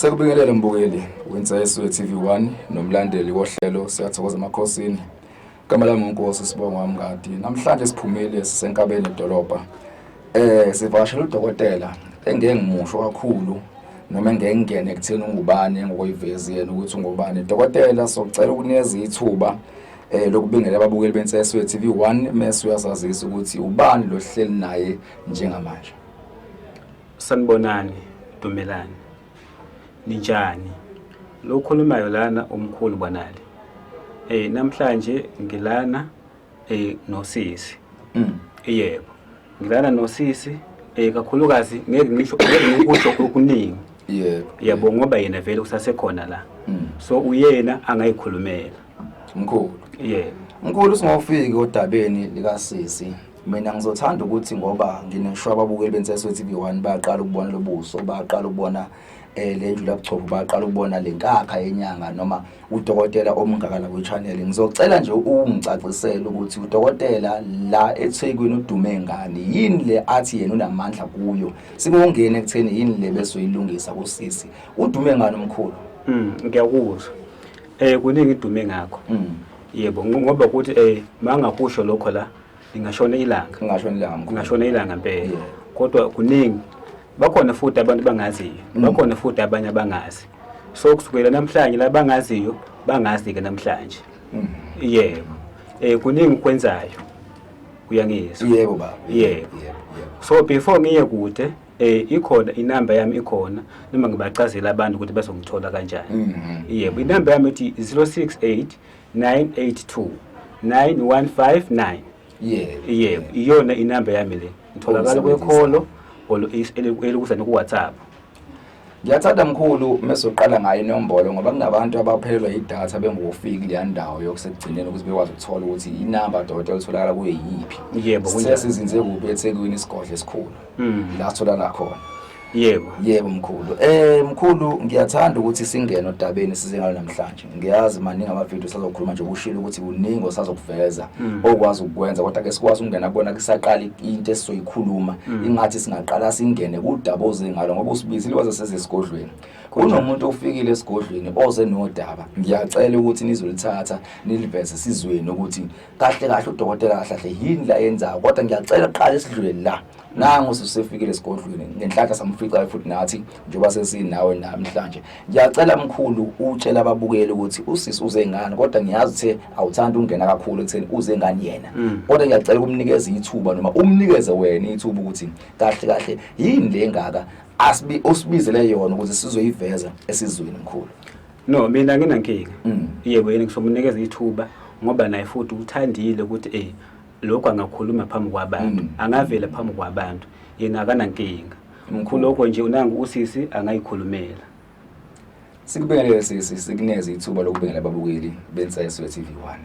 Sekubingelele mbukeli weNsayiswe TV1 nomlandeli wohlelo Siyathokoza Emakhosini. Igama lami uNkosi Sibongo Mngadi. Namhlanje siphumile sisenkabeni yedolobha. Sivakashela udokotela engeke ngimusho kakhulu noma engeke ngingene ekutheni ungubani ngokoyivezi yena ukuthi ungubani. Dokotela, socela ukunikeza ithuba lokubingelela ababukeli beNsayiswe TV1 mese uyasazisa ukuthi ubani lo hleli naye njengamanje. Sanibonani, Dumelani. Ninjani? Lo okhulumayo lana umkhulu Banali. Namhlanje ngilana nosisi. Yebo. Ngilana nosisi kakhulukazi ngeke ngisho, ngeke ngikusho okuningi. Yebo, ngoba yena vele usasekhona la. So uyena angayikhulumela. Mkhulu. Yebo. Mkhulu, singofiki odabeni lika sisi. Mina ngizothanda ukuthi, ngoba nginesho ababukeli beNseswe TV1 baqala ukubona lobuso, baqala ukubona le ndlu labuchopho, baqala ukubona lenkakha yenyanga noma udokotela omngaka la kwi-channel. Ngizocela nje ungicacisele ukuthi udokotela la eThekwini udume ngani, yini le athi yena unamandla kuyo, singongena ekutheni yini le bese uyilungisa kusisi. Udume ngani umkhulu? Ngiyakuzwa. Kuningi idume ngakho. Yebo, ngoba ukuthi mangakusho lokho la lingashona ilanga. Lingashona ilanga, mkhulu. Lingashona ilanga impela. Kodwa kuningi, bakhona futhi abantu bangaziyo, bakhona futhi abanye abangazi. So kusukela namhlanje labangaziyo bangazi ke namhlanje. Yebo. Kuningi ukwenzayo. Uyangizwa? Yebo baba. Yebo. Yebo. So before ngiye kude, ikhona inamba yami, ikhona noma ngibachazela abantu ukuthi bazongithola kanjani. Yebo, inamba yami ithi 068 982 9159. Yebo, iyona inamba yami le. Ngitholakala kwekholo elikuza noku WhatsApp. Ngiyathanda mkhulu mesoqala ngayo inombolo, ngoba kunabantu abaphelelwa idatha bengofiki kuleya ndawo yokusekugcineni ukuthi bekwazi ukuthola ukuthi inamba dokotela utholakala kuyo yiphi. Yebo, kunjalo. Sesizinze kuphi eThekwini, isigodlo esikhulu la sitholakala khona. Yebo. Yebo mkhulu. Mkhulu, ngiyathanda ukuthi singene odabeni size ngalo namhlanje. Ngiyazi maningi ama-video sazokhuluma nje, ushilo ukuthi kuningi osazokuveza okwazi ukukwenza, kodwa ke sikwazi ukungena kubona kusaqala into esizoyikhuluma. Ingathi singaqala singene kudaba oze ngalo, ngoba usibizile waze seze esigodlweni. Kunomuntu ofikile esigodlweni oze nodaba. Ngiyacela ukuthi nizolithatha niliveze sizweni ukuthi kahle kahle udokotela kahle kahle yini la yenzayo, kodwa ngiyacela kuqala sidlule la. Nangu sisefikile esigodlweni ngenhlanhla samfica futhi nathi njengoba sesinawe namhlanje. Ngiyacela mkhulu utshela ababukeli ukuthi usisi uze ngani, kodwa ngiyazi ukuthi awuthandi ukungena kakhulu ekutheni uze ngani yena. Kodwa ngiyacela ukumnikeza ithuba noma umnikeze wena ithuba ukuthi kahle kahle yini le ngaka asibi usibizele yona ukuze sizoyiveza esizweni mkhulu. No, mina nginankinga. Yebo, yena ngizomunikeza ithuba ngoba naye futhi uthandile ukuthi lokho angakhuluma phambi kwabantu, angavela phambi kwabantu, yena akanankinga. Mkhulu. Lokho nje unangu usisi angayikhulumela. Sikubingelele sisi, sikuneze ithuba lokubingelela ababukeli beNsayiswe TV1.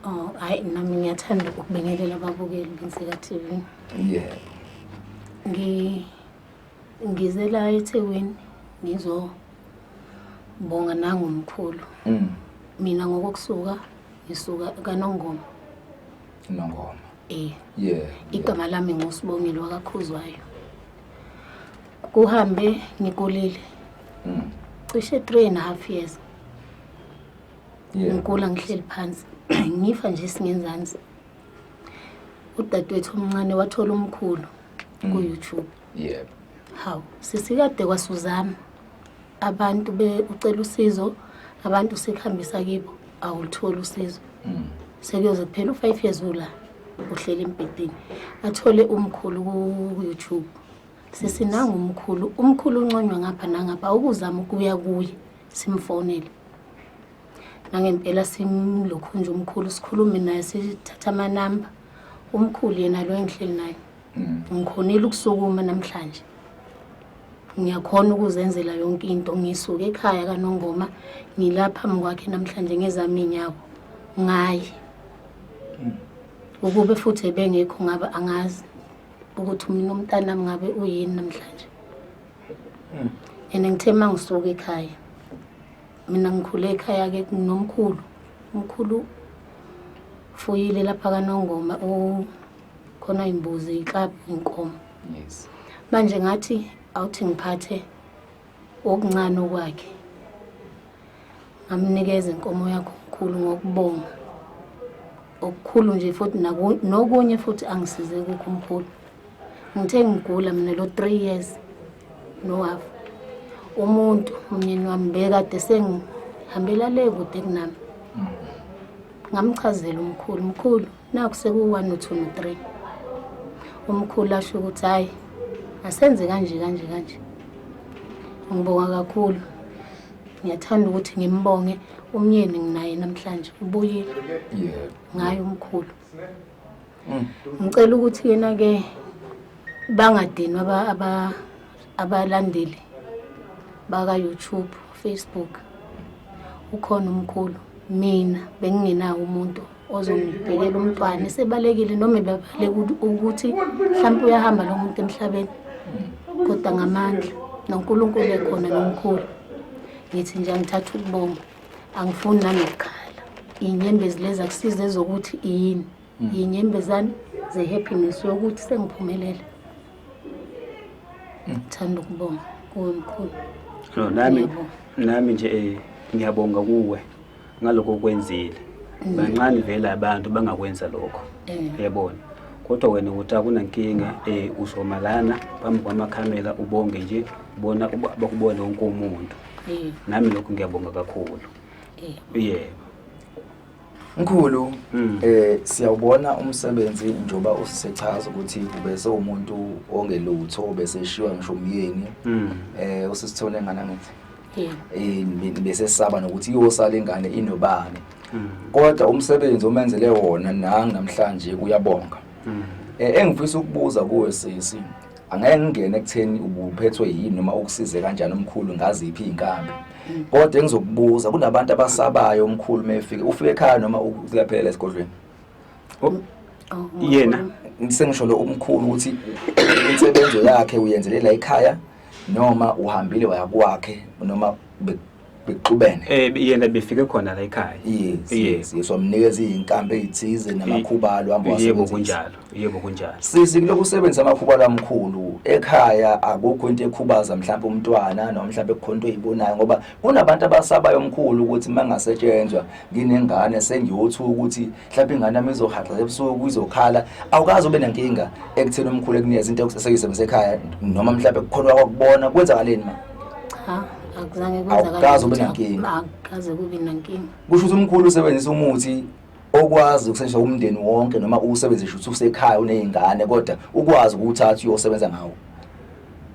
Oh, hayi, nami ngiyathanda ukubingelela ababukeli beNsika TV. Ngize la eThekwini ngizobonga nangomkhulu. Mina ngokusuka ngisuka kaNongoma. Nongoma. Igama lami nguSibongile wakaKhuzwayo. Kuhambe ngikulile. Cishe 3.5 years. Ngikula ngihleli phansi. Ngifa nje singenzansi. Udadewethu omncane wathola umkhulu ku YouTube. Hawu, sisikade kwasuzama. Abantu be ucela usizo, abantu sikuhambisa kibo, awulitholi usizo. Sekuyoze kuphela u5 years ula uhleli embhedeni. Athole umkhulu ku YouTube. Sisinanga umkhulu, umkhulu unconywa ngapha nangapha, ukuzama ukuya kuye simfonele. Nangempela simlokhu nje umkhulu, sikhulume naye, sithatha amanamba. Umkhulu yena lo engihleli naye. Ngikhonile ukusukuma namhlanje. Ngiyakhona ukuzenzela yonke into, ngisuke ekhaya kaNongoma ngilapha phambi kwakhe namhlanje ngezami inyawo ngaye. Ukube futhi ebengekho ngabe angazi ukuthi mina umntanami ngabe uyini namhlanje. And ngithe mangisuka ekhaya, mina ngikhule ekhaya ke nomkhulu, umkhulu fuyile lapha kaNongoma, khona imbuzi, iklabhu, inkomo. Manje ngathi awuthi ngiphathe Okuncane okwakhe ngamnikeza inkomo yakho mkhulu ngokubonga okukhulu nje futhi nokunye futhi angisize kukho mkhulu. Ngithe ngigula mina lo 3 years no half, umuntu umnyeni wami bekade sengihambela le kude kunami. Ngamchazela umkhulu, mkhulu nakhu seku-1 no 2 no 3. Umkhulu asho ukuthi hhayi asenze kanje kanje kanje. Ngibonga kakhulu, ngiyathanda ukuthi ngimbonge umyeni nginaye namhlanje ubuyile ngaye umkhulu. Ngicela ukuthi yena-ke bangadinwa abalandeli baka-YouTube, Facebook. Ukhona umkhulu, mina bengingenawo umuntu ozongibhekela umntwana esebalekile noma ebebaleka ukuthi mhlawumpe uyahamba lo muntu emhlabeni, kodwa ngamandla noNkulunkulu ekhona nomkhulu. Ngithi nje angithatha ukubonga, angifuni nanokukhala. Iy'nyembezi lezi akusize ezokuthi yini, iy'nyembezane ze-happiness yokuthi sengiphumelele. Ngithanda ukubonga kuwe mkhulu. No, nami nje ngiyabonga kuwe ngalokho okwenzile. Bancane vele abantu bangakwenza lokho. Uyabona. Kodwa wena ukuthi akunankinga, uzomalana phambi kwamakhamera ubonge nje, ubona bakubone wonke umuntu. Nami lokho ngiyabonga kakhulu. Yebo. Mkhulu, siyawubona umsebenzi njengoba usichaza ukuthi ubese umuntu ongelutho, bese eshiywa ngisho umyeni. Usisithole ngana ngithi. Bese saba nokuthi iyosala ingane inobani. Kodwa umsebenzi omenzele wona nangi namhlanje uyabonga. Engifisa ukubuza kuwe sisi, angeke ngingene ekutheni ubuphethwe yini noma ukusize kanjani umkhulu ngaziphi izinkambi. Kodwa engizokubuza, kunabantu abasabayo umkhulu mefike, ufike ekhaya noma ukuyaphelela esigodlweni? Yena sengisho lo umkhulu ukuthi insebenzo yakhe uyenzelela ekhaya noma uhambile waya kwakhe noma bexubene? Yena befike khona la ekhaya. Yes, yes, wamnikeza izinkambi ezithize namakhubalo hamba wasebenzisa. Yebo kunjalo, yebo kunjalo. Sisi, kulokhu usebenzisa amakhubalo amkhulu ekhaya akukho into ekhubaza mhlawumbe umntwana noma mhlawumbe kukhona into oyibonayo, ngoba kunabantu abasabayo omkhulu ukuthi mangasetshenzwa nginengane sengiyothuka ukuthi mhlawumbe ingane yami izohaxa ebusuku izokhala. Awukaze ube nenkinga ekutheni omkhulu ekunikeza into eseyisebenzisa ekhaya noma mhlawumbe kukhona wakubona kwenzakaleni ma? Cha, akuzange kwenzakale. Awukaze ube nenkinga. Akukaze kube nenkinga. Kusho ukuthi umkhulu usebenzisa umuthi okwazi ukusetshenziswa umndeni wonke noma uwusebenzise ukuthi usekhaya unezingane, kodwa ukwazi ukuwuthatha uyosebenza ngawo.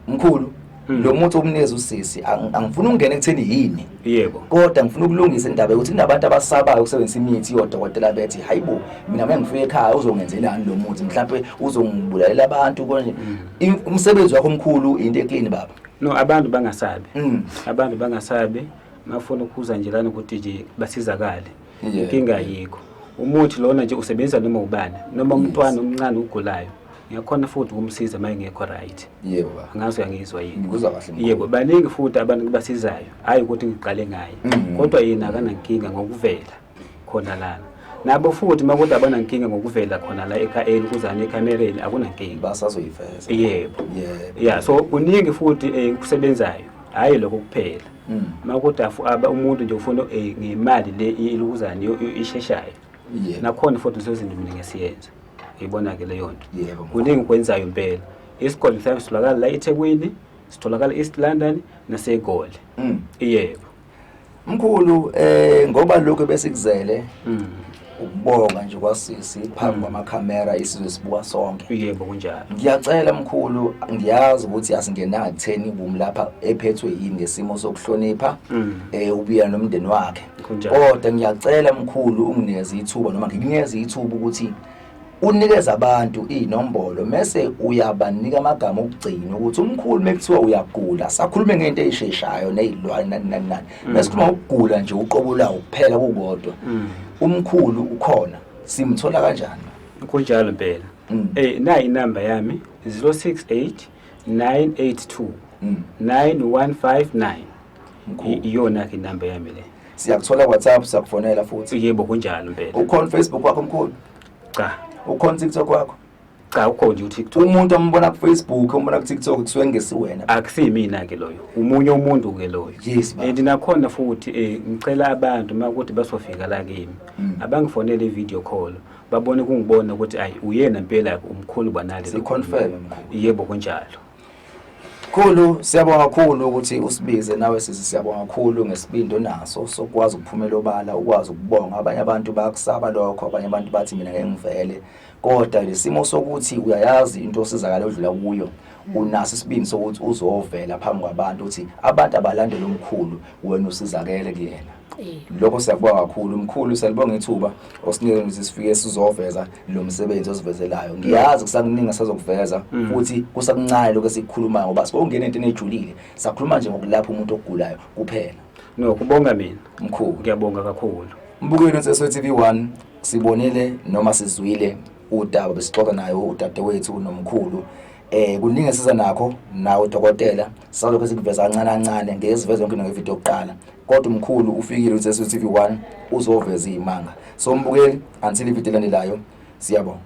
Mkhulu, lo muthi omnikeza usisi, angifuni ukungena ekutheni yini. Yebo. Kodwa ngifuna ukulungisa indaba yokuthi kunabantu abasabayo ukusebenzisa imithi yodokotela bethi hayibo mina uma ngifika ekhaya uzongenzelani lo muthi, mhlawumbe uzongibulalela abantu konje. Umsebenzi wakho omkhulu into eclean baba. No, abantu bangasabi. Abantu bangasabi, mafuna ukuza nje lana ukuthi nje basizakale. Inkinga ayikho. Umuthi lona nje usebenzisa noma ubani, noma umntwana omncane ugulayo. Ngiyakhona futhi ukumsiza uma engekho right. Yebo. Angazi uyangizwa yini. Ngikuzwa kahle. Yebo, baningi futhi abantu kubasizayo. Hayi ukuthi ngiqale ngaye. Kodwa yena akanankinga ngokuvela khona lana. Nabo futhi makuthi abanankinga ngokuvela khona la ekhayeni kuzana ekamereni akunankinga. Basazoyiveza. Yebo. Yebo. Yeah, so kuningi futhi kusebenzayo. Hayi lokho kuphela. Makuthi umuntu nje ufuna ngemali le ilukuzana isheshayo. Nakhona futhi lezo mina ngesiyenza. Uyibona ke leyo nto. Kuningi kwenzayo impela. Isikole sami sitholakala la eThekwini, sitholakala East London naseGoli. Yebo. Mkhulu, ngoba lokho besikuzele ukubonga nje kwasisi phambi kwamakhamera isizwe sibuka sonke. Yebo kunjalo. Ngiyacela mkhulu, ngiyazi ukuthi asingenanga kutheni ubumlapha ephethwe yini ngesimo sokuhlonipha, ubuya nomndeni wakhe. Kodwa ngiyacela mkhulu unginikeze ithuba noma ngikunikeze ithuba ukuthi unikeza abantu inombolo mase uyabanika amagama okugcina ukuthi umkhulu mekuthiwa uyagula sakhulume ngento eyisheshayo nezilwane nani nani nani. Masikhuluma ngokugula nje uqobo lawo kuphela kukodwa. Umkhulu ukhona, simthola kanjani? Kunjalo impela. Nayi inamba yami 068 982 9159. Iyona ke inamba yami le. Siyakuthola WhatsApp, siyakufonela futhi. Yebo kunjalo impela. Ukhona Facebook wakho mkhulu? Cha. Ukhona TikTok wakho? Cha, ukhona nje uTikTok. Umuntu ambona ku-Facebook, umbona ku-TikTok, kusuke ngesiwena. Akusimina ke loyo, umunye umuntu ke loyo. Yes, baba. And nakhona futhi ngicela abantu makuthi basofika la kimi, abangifonele i-video call, babone kungibona ukuthi ayi, uyena impela umkhulu banali. Si-confirm, mkhulu. Yebo, kunjalo. Mkhulu, siyabonga kakhulu ukuthi usibize nawe sisi, siyabonga kakhulu ngesibindi onaso sokwazi ukuphumela obala, ukwazi ukubonga. Abanye abantu bayakusaba lokho, abanye abantu bathi mina ngeke ngivele, kodwa lesimo sokuthi uyayazi into osizakala odlula kuyo, unaso isibindi sokuthi uzovela phambi kwabantu uthi abantu abalandele umkhulu, wena usizakele kuyena. Lokho siyakubonga kakhulu, mkhulu. Siyalibonga ithuba osinike ukuthi sifike sizoveza lo msebenzi osivezelayo. Ngiyazi kusakuningi esazokuveza, futhi kusakuncane lokho esikukhulumayo, ngoba sikongena entweni ejulile. Sakhuluma nje ngokulapha umuntu ogulayo kuphela. No, kubonga mina. Mkhulu. Ngiyabonga kakhulu. Mbukeli weNseso TV 1, sibonile noma sizwile udaba besixoxa nayo udadewethu nomkhulu. Kuningi esiza nakho nawe udokotela, salokho sikuveza kancane kancane, ngeke siveze yonke into ngevideo yokuqala, kodwa umkhulu ufikile uNseso TV 1 uzoveza izimanga. So mbukeli, until ivideo elandelayo, siyabonga.